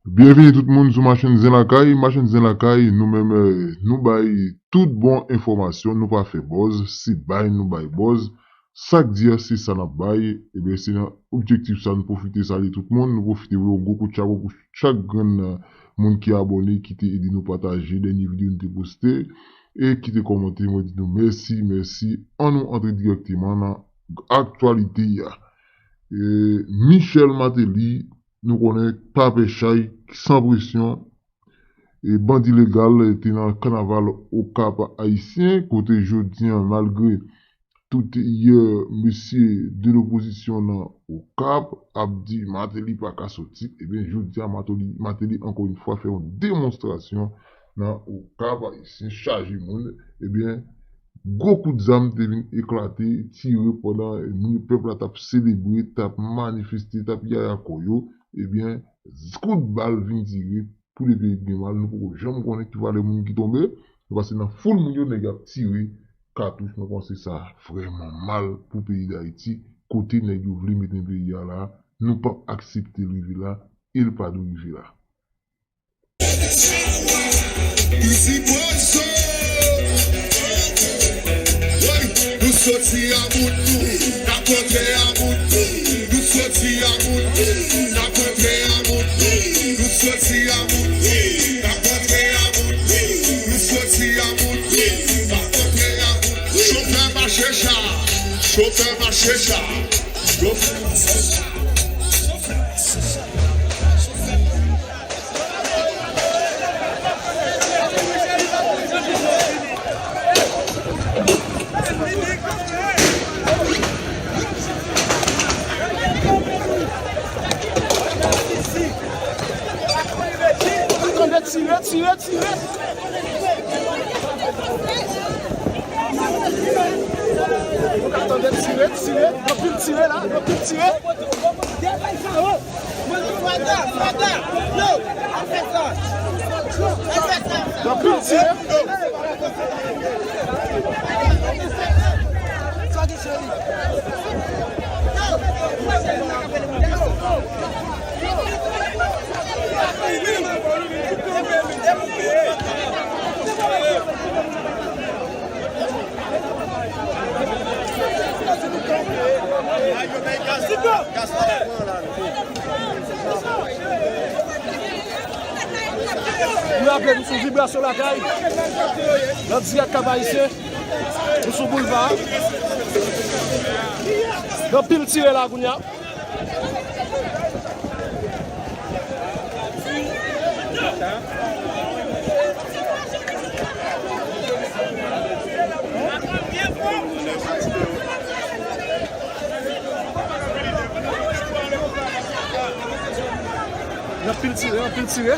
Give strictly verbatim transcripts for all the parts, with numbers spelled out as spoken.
Byenvini tout moun sou Machann Zen Lakay. Machann Zen Lakay, nou menm, eh, nou bay tout bon enfòmasyon, nou pa fè buzz, se bay nou bay buzz. Sa k di a, se sa n ap bay. Ebyen, se nan objektif sa, nou pwofite salye tout moun, nou pwofite voye yon gwo kout chapo pou chak grenn, eh, moun ki abòne, ki te ede nou pataje dènye videyo nou te poste, e ki te kòmante, mwen di nou mèsi, mèsi. Ann nou antre dirèkteman nan aktyalite a. E Michel Martelly, nou konnen pa pè chay, san presyon. E bandi legal te nan kanaval Okap ayisyen, kote jodi a, malgre tout yè, mesye de lopozisyon nan Okap ap di Martelly pa ka soti, ebyen, jodi a, Martelly, Martelly, ankò yon fwa, fè yon demonstrasyon nan Okap ayisyen, chaje moun, ebyen, gwo kout zam te vin eklate, tire pandan moun, pèp la t ap selebre, t ap manifeste, t ap yaya kò yo, ebyen, kout bal vin tire, pou le peyi k gen mal, nou poko janm konnen ki valè moun ki tonbe, se paske nan foul moun yo, nèg ap tire katouch, mwen panse sa vrèman mal pou peyi Dayiti, kote nèg yo vle mennen peyi a la, nou p ap aksepte l rive la, e l pa dwe rive la. Easy Boy Soul. Hey, nou soti a bout nou, n ap rantre a bout nou. Nou soti a bout nou, n ap rantre a bout nou. Nou soti a bout nou, n ap rantre a bout nou. Nou soti a bout nou, n ap rantre a bout nou. Chofè mache cha, chofè mache cha, chofè mache cha. Tande tire, tire, tire. Nou ka tande tire, tire, anpil tire la, anpil tire. Anpil tire. Nou raple nou sou Vibrasyon Lakay, nan dirèk Kap Ayisyen, nou sou boulva. Gen anpil tire la kounye a. Anpil tire, anpil tire.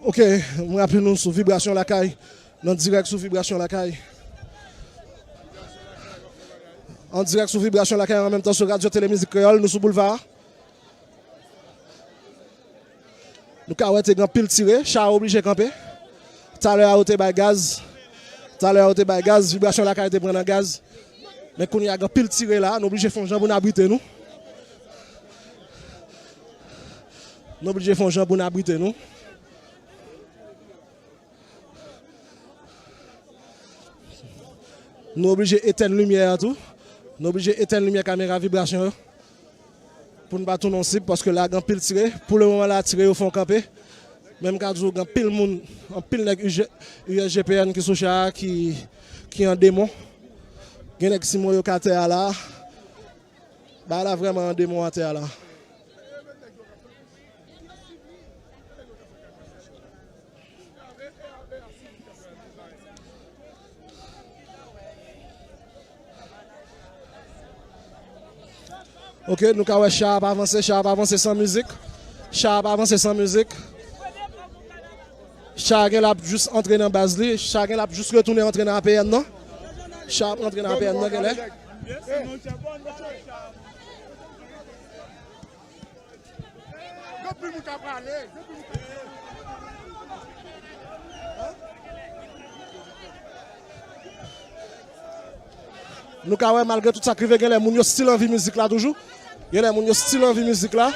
Ok, mwen raple nou sou Vibrasyon Lakay, nan dirèk sou Vibrasyon Lakay. An dirèk sou Vibrasyon Lakay, an menm tan sou Radyo Tele Mizik Kreyòl, nou sou boulva a. Nou ka wè te gen anpil tire, cha yo oblije kanpe. Talè a yo te bay gaz. Talè a yo te bay gaz, Vibrasyon Lakay te pran nan gaz. Men kounye a gen anpil tire la, nou oblije fè yon jan pou n abrite nou. Nou oblije fè yon jan pou n abrite nou. Nou oblije etenn limyè a tou. Nou oblije etenn limyè kamera Vibrasyon yo. Pou n pa tounen yon sib, paske la gen anpil tire. Pou le moman la, tire yo fè yon kanpe. Men m ka di w, gen anpil moun, anpil nèg U G, U S G P N ki sou cha a, ki, ki an demon. Gen nèg Simon yo k atè a la. Bagay la vrèman an demon atè a la. Ok, nou ka wè cha ap avanse, cha ap avanse san mizik. Cha ap avanse san mizik. Cha gen l ap jis antre nan baz li. Cha gen l ap jis retounen antre nan A P N nan. Cha ap antre nan A P N nan genlè. Nou ka wè, malgre tout sa k rive, genlè moun yo still anvi mizik la toujou. Genlè moun yo still anvi mizik la.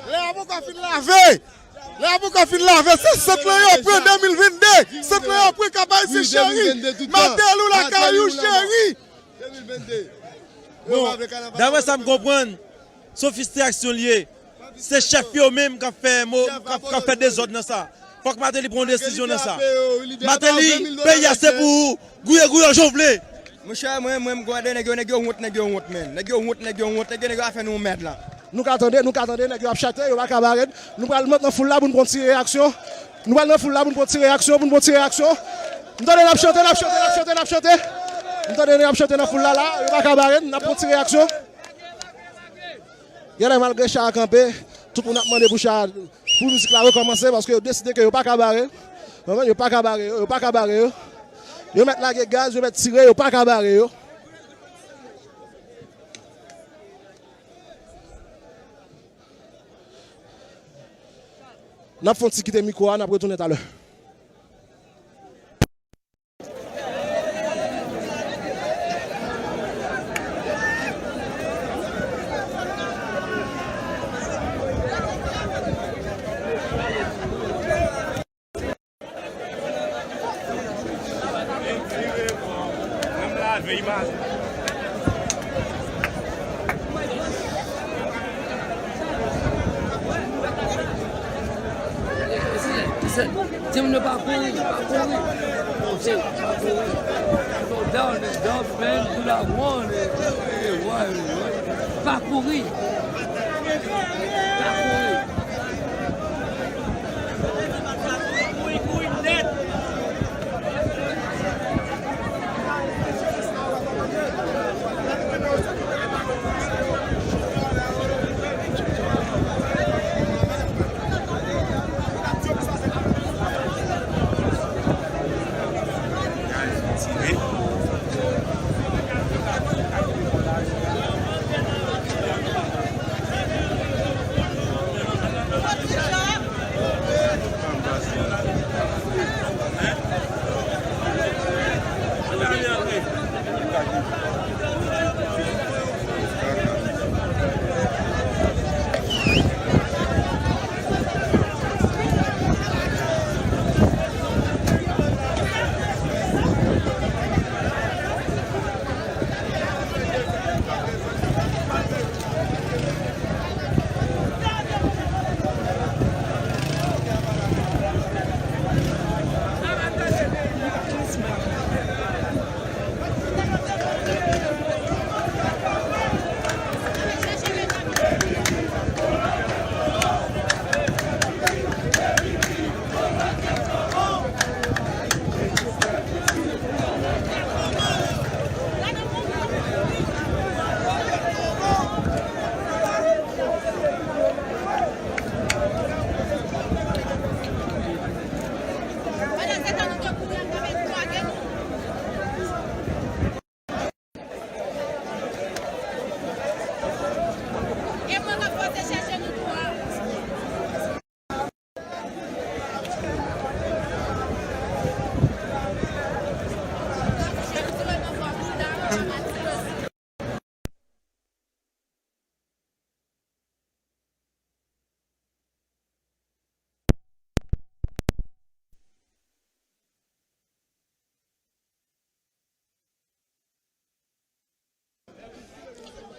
Lè a poko fin lave. Lè a poko fin lave. Se sant lan yo pran de mil vennde. Sant lan yo pran Kap Ayisyen cheri. Maten ou lakay ou cheri. Bon, daprè sa m konprann, se yon fistraksyon l ye. Se chèf yo menm k ap fè mo, k ap, k ap fè dezòd nan sa. Fòk Martelly pran yon desizyon nan sa. Martelly, peyi a se pou ou. Gouye, gouye jan w vle. Monchè, mwen, mwen, m gade nèg yo, nèg yo wont, nèg yo wont, menn. Nèg yo wont, nèg yo wont, nèg yo, nèg yo ap fè nou yon mèd la. Nou ka tande, nou ka tande, nèg yo ap chate, yo pa ka bare n. Nou pral mont nan foul la pou n pran ti reyaksyon. Nou pral nan foul la pou n pran ti reyaksyon, pou n pran ti reyaksyon. M tande n ap chante, n ap chante, n ap chante, n ap chante. M tande nèg ap chante nan foul la, la, yo pa ka bare n, n ap pran ti reyaksyon. Genlè malgre cha a kanpe, tout moun ap mande pou cha, pou mizik la rekòmanse, paske yo deside ke yo pa ka bare. Konprann? Yo pa ka bare yo, yo pa ka bare yo. Yo mèt lage gaz, yo mèt tire, yo pa ka bare yo. N ap fè yon ti kite mikwo a, n ap retounen talè. Di m nou pa kouri, pa kouri. Pa kouri. Down, down, man, do not want it. Pa kouri. Pa kouri.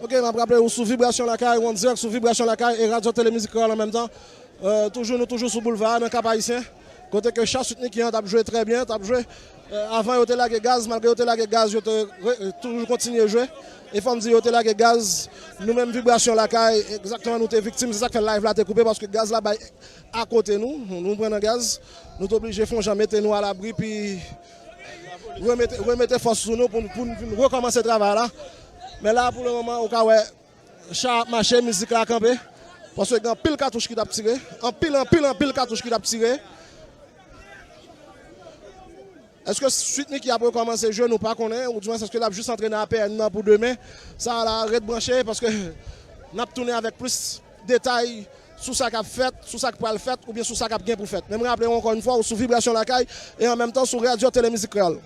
Ok, m ap raple ou sou Vibrasyon Lakay, ou an dirèk sou Vibrasyon Lakay e Radyo Tele Mizik Kreyòl an menm tan. Euh, toujou, nou toujou sou boulva a, nan Kap Ayisyen, kote ke cha Sweet Micky an t ap jwe trè byen, t ap jwe. Euh, avan yo te lage gaz, malgre yo te lage gaz, yo te re-, toujou kontinye jwe. E fò m di, yo te lage gaz, nou menm Vibrasyon Lakay, egzakteman nou te viktim, se sa k fè live la te koupe, paske gaz la bay akote nou, nou pran nan gaz, nou te oblije fè yon jan mete nou alabri, pi remete, remete fòs sou nou pou, pou n vin rekòmanse travay la. Men la, pou le moman, ou ka wè, cha ap mache, mizik la kanpe. Paske gen anpil katouch ki t ap tire. Anpil, anpil, anpil katouch ki t ap tire. Èske Sweet Micky ap rekòmanse jwe, nou pa konnen, oudimwens èske l ap jis antre nan A P N nan pou demen? Sa a la, ret branche, paske n ap tounen avèk plis detay sou sa k ap fèt, sou sa k pral fèt, oubyen sou sa k ap gen pou fèt. Men m raple w ankò yon fwa, ou sou Vibrasyon Lakay e an menm tan sou Radyo Tele Mizik Kreyòl.